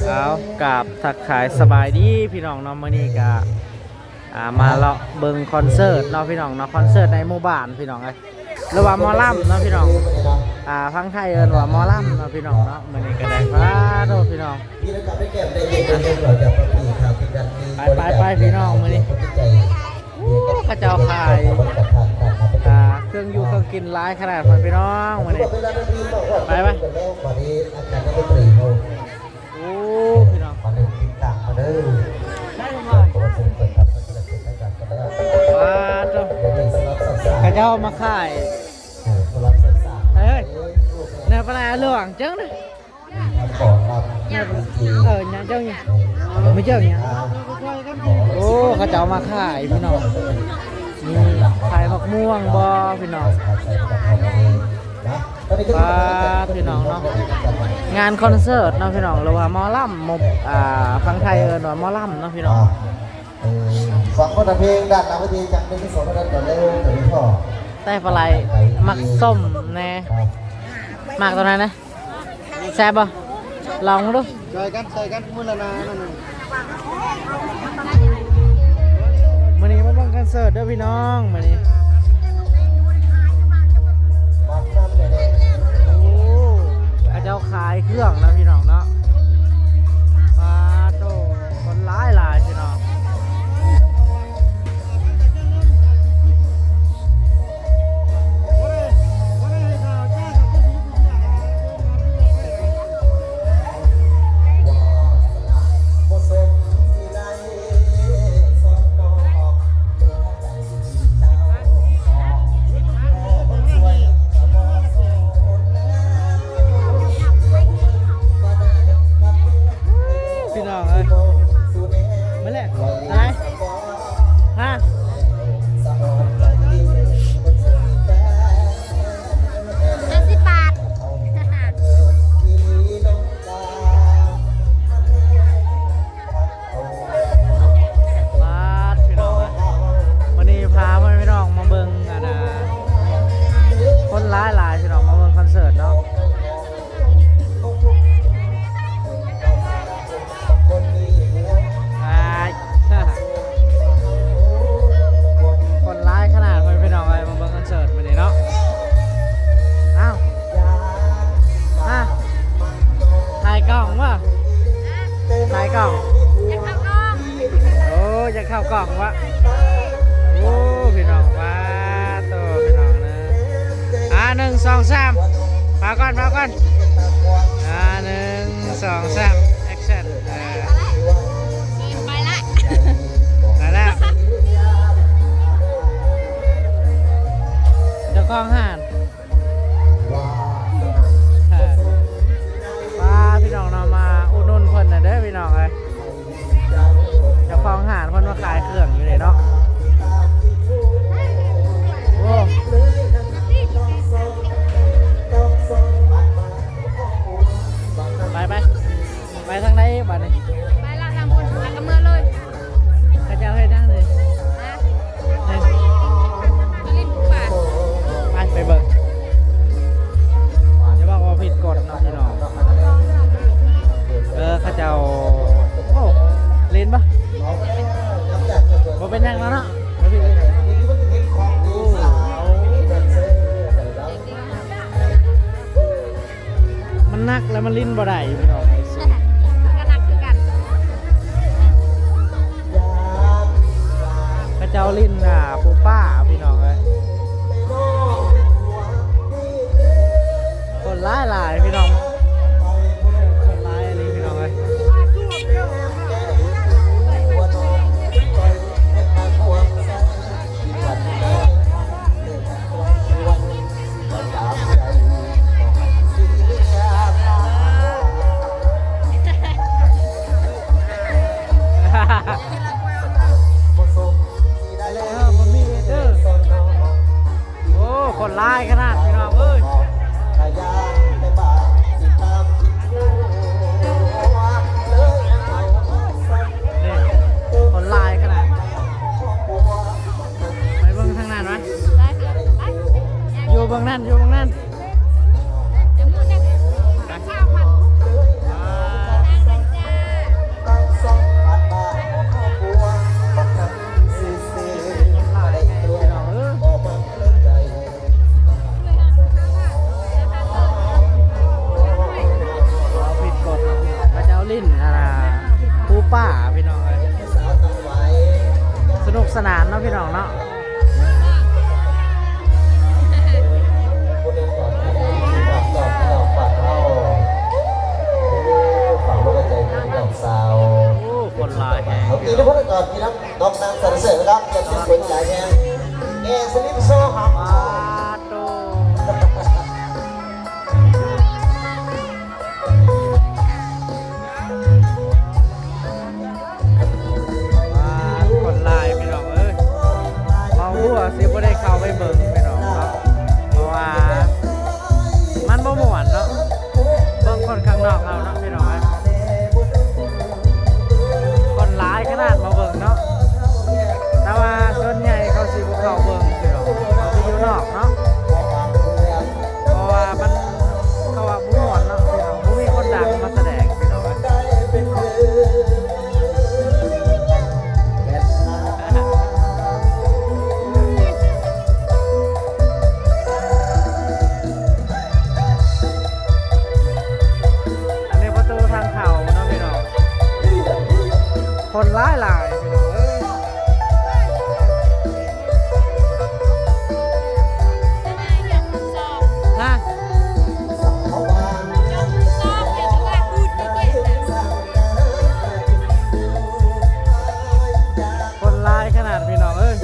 ເອົາ ກາບທັກທາຍສະບາຍດີພີ່ນ້ອງເນາະ ມື້ນີ້ກະ ອ່າ ມາເລາະເບິ່ງຄອນເສີດເນາະພີ່ນ້ອງເນາະ ຄອນເສີດໃນໝູ່ບ້ານພີ່ນ້ອງເອີຍ ຫຼືວ່າໝໍລຳເນາະພີ່ນ້ອງ ອ່າ ທາງໄທເອີ້ນວ່າໝໍລຳເນາະພີ່ນ້ອງເນາະ ມື້ນີ້ກະໄດ້ ປາໂທ້ພີ່ນ້ອງ ໄປໆໆ ພີ່ນ້ອງມື້ນີ້ ໂອ້ ເຂົາເຈົ້າຂາຍ ອ່າ ເຄື່ອງຢູ່ເຄື່ອງກິນຫຼາຍຂະໜາດ ພໍ່ແມ່ພີ່ນ້ອງ ມື້ນີ້ ໄປໆ ໂອ້ ພີ່ນ້ອງ ປາໂທ້ ເຂົາເຈົ້າມາຂາຍ ເອີຍ ແນວປາຫຼາຍຫຼວງຈັ່ງນະ ເອີຍ ເຈົ້ານີ້ ບໍ່ເຈົ້ານີ້ ໂອ້ ເຂົາເຈົ້າມາຂາຍພີ່ນ້ອງ ນີ້ຂາຍໝາກມ່ວງບໍ່ພີ່ນ້ອງ ປາດ ພີ່ນ້ອງເນາະ ງານຄອນເສີດເນາະພີ່ນ້ອງ ຫຼືວ່າໝໍລຳ ອ່າ ທາງໄທເອີ້ນວ່າໝໍລຳເນາະພີ່ນ້ອງ ເອີ ສອງຄົນນະເພງດ້ານຫຼັງເວທີ ຈັກເປັນທີ່ສອງຄົນນັ້ນກ່ອນເລີຍ ຕົວນີ້ພໍ ແຕ່ປາໄລມັກສົ້ມແດ່ ມັກຕົວນັ້ນນະ ແຊບບໍ່? ລອງເບິ່ງດູ ຊ່ອຍກັນ ຊ່ອຍກັນ ມື້ລະນານັ້ນ ມື້ນີ້ມາເບິ່ງຄອນເສີດເດີພີ່ນ້ອງ ມື້ນີ້ ໂອ້ ເຂົາເຈົ້າຂາຍເຄື່ອງນະພີ່ນ້ອງເນາະ ປາໂທ້ ຄົນຫຼາຍໆ ພີ່ນ້ອງ. ພີ່ນ້ອງເອີຍ ມາແລ້ວ ອາໄລ ຮະ ຫ້າສິບບາດ ບາດ ພີ່ນ້ອງເອີຍ ມື້ນີ້ພາພໍ່ແມ່ພີ່ນ້ອງມາເບິ່ງ ອັນນ່າ ຄົນຫຼາຍໆ ພີ່ນ້ອງ ມາເບິ່ງຄອນເສີດເນາະ. ອ້າຍ ຄົນຫຼາຍຂະໜາດ ພໍ່ແມ່ພີ່ນ້ອງເອີຍ ມາເບິ່ງຄອນເສີດມື້ນີ້ເນາະ. ອ້າວ ຮະ ຖ່າຍກ້ອງບໍ່? ຖ່າຍກ້ອງ ໂອ້ ຢາກເຂົ້າກ້ອງວະ? ໂອ້ ພີ່ນ້ອງ ປາໂທ້ ພີ່ນ້ອງເອີຍ ອ່າ ໜຶ່ງ ສອງ ສາມ ພາກ່ອນ ພາກ່ອນ ອ່າ ໜຶ່ງ ສອງ ສາມ ແອັກຊັນ ເອີ ໄປລະ ໄປລະ ເຈົ້າຂອງຮ້ານ ເອີ ພາພີ່ນ້ອງເນາະ ມາອຸດໜູນເພິ່ນແດ່ເດີພີ່ນ້ອງເອີຍ. ເຈົ້າຂອງຮ້ານເພິ່ນມາຂາຍເຄື່ອງຢູ່ນີ້ເນາະ. ໂອ້ ໄປໆ ໄປທາງໃດບາດນີ້? ໄປລະທາງພຸ້ນ ແລ້ວກໍເມືອເລີຍ. ເຂົາເຈົ້າເຮັດຫຍັງນີ້? ໄປ ໄປເບິ່ງ ຢ່າບອກວ່າຜິດກົດເນາະພີ່ນ້ອງ. ເອີ ເຂົາເຈົ້າ ໂອ້ ຫຼິ້ນບໍ່? ບໍ່ເປັນຫຍັງແລ້ວເນາະ ບໍ່ຜິດເລີຍ. ມັນໜັກແລ້ວມັນຫຼິ້ນບໍ່ໄດ້ພີ່ນ້ອງ. ກໍໜັກຄືກັນ. ເຂົາເຈົ້າຫຼິ້ນ ອ່າ ປູປ້າພີ່ນ້ອງເອີຍ. ຄົນຫຼາຍໆ ພີ່ນ້ອງ ຄົນຫຼາຍອີ່ຫຼີພີ່ນ້ອງເອີຍ. ແລ້ວບໍ່ມີ ຫຼາຍໆ ພີ່ນ້ອງເອີຍ ຮະ ຄົນຫຼາຍຂະໜາດ ພີ່ນ້ອງເອີຍ.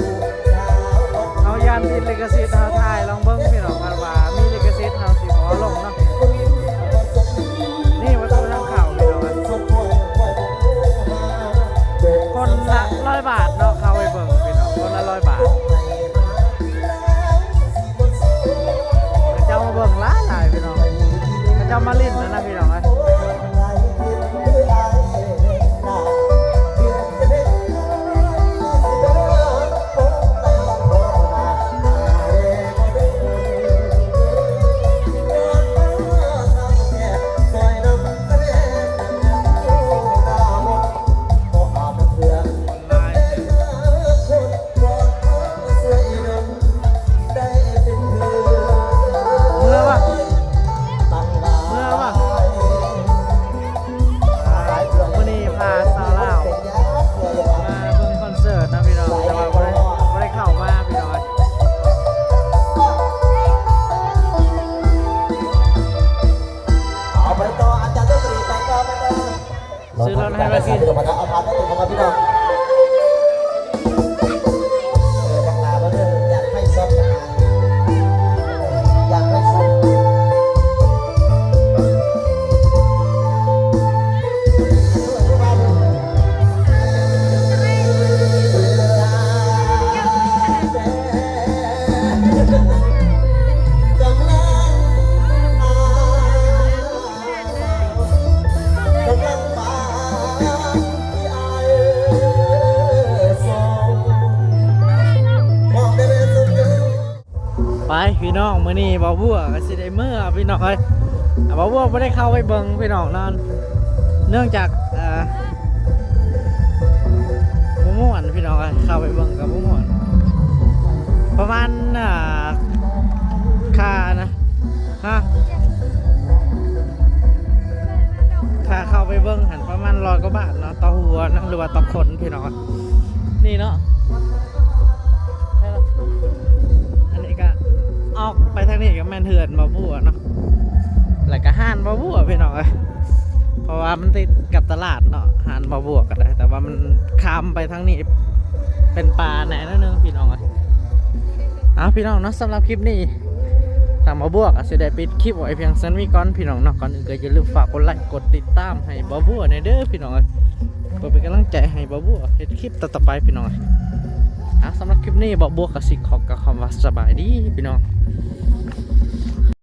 ເຮົາຢ້ານຕິດລິຂະສິດ ເຮົາຖ່າຍລອງເບິ່ງ ພີ່ນ້ອງ ຄັນວ່າມີລິຂະສິດ ເຮົາຊິບໍ່ເອົາລົງເນາະ. ນີ້ປະຕູທາງເຂົ້າ ພີ່ນ້ອງເອີຍ ຄົນລະຮ້ອຍບາດເນາະ ເຂົ້າໄປເບິ່ງ ພີ່ນ້ອງ ຄົນລະຮ້ອຍບາດ. ເຂົາເຈົ້າມາເບິ່ງຫຼາຍໆ ພີ່ນ້ອງ ເຂົາເຈົ້າມາຫຼິ້ນນະ ພີ່ນ້ອງເອີຍ. ເມືອວະ ເມືອວະ. ອ່າ ມື້ນີ້ພາສາວລາວມາເບິ່ງຄອນເສີດນະ ພີ່ນ້ອງ ແຕ່ວ່າບໍ່ໄດ້ ບໍ່ໄດ້ເຂົ້າມາ ພີ່ນ້ອງເອີຍ. ເອົາໄປຕໍ່ ອາຈານດົນຕຣີ ໄປຕໍ່ ໄປຕໍ່. ຊື້ລົດໃຫ້ລາວກິນ ເອົາຜ່ານປະຕູເຂົ້າມາ ພີ່ນ້ອງ. ເອີ ບັກຫຼ້າເບິ່ງເດີ ຢາກໄຟຊັອດ ຢາກໄຟຊັອດ. ໄປພີ່ນ້ອງ ມື້ນີ້ບ່າວບົວກໍຊິໄດ້ເມືອພີ່ນ້ອງເອີຍ. ບ່າວບົວບໍ່ໄດ້ເຂົ້າໄປເບິ່ງພີ່ນ້ອງເນາະ ເນື່ອງຈາກ ເອີ ບໍ່ມ່ວນພີ່ນ້ອງເອີຍ ເຂົ້າໄປເບິ່ງກໍບໍ່ມ່ວນ. ປະມານ ອ່າ ຄ່ານະ ຮະ ຄ່າເຂົ້າໄປເບິ່ງຫັ້ນປະມານຮ້ອຍກວ່າບາດເນາະ ຕໍ່ຫົວເນາະ ຫຼືວ່າຕໍ່ຄົນພີ່ນ້ອງ. ນີ້ເນາະ ອັນນີ້ກະອອກໄປທາງນີ້ກະແມ່ນເຮືອນບ່າວບົວເນາະ ແລ້ວກະຮ້ານບ່າວບົວພີ່ນ້ອງເອີຍ ເພາະວ່າມັນຕິດກັບຕະຫຼາດເນາະ ຮ້ານບ່າວບົວກະໄດ້ ແຕ່ວ່າມັນຂ້າມໄປທາງນີ້ເປັນປ່າແດ່ໜ້ອຍໜຶ່ງພີ່ນ້ອງເອີຍ. ເອົາພີ່ນ້ອງເນາະ ສຳລັບຄລິບນີ້ ທາງບ່າວບົວກໍຊິໄດ້ປິດຄລິບໄວ້ພຽງສ່ຳນີ້ກ່ອນພີ່ນ້ອງເນາະ. ກ່ອນອື່ນກໍຢ່າລືມຝາກກົດໄລກົດຕິດຕາມໃຫ້ບ່າວບົວແດ່ເດີພີ່ນ້ອງເອີຍ ເພື່ອເປັນກຳລັງໃຈໃຫ້ບ່າວບົວເຮັດຄລິບຕໍ່ໆໄປພີ່ນ້ອງເອີຍ. ອ່າ ສຳລັບຄລິບນີ້ບ່າວບົວກໍຊິຂໍກ່າວຄຳວ່າສະບາຍດີພີ່ນ້ອງ.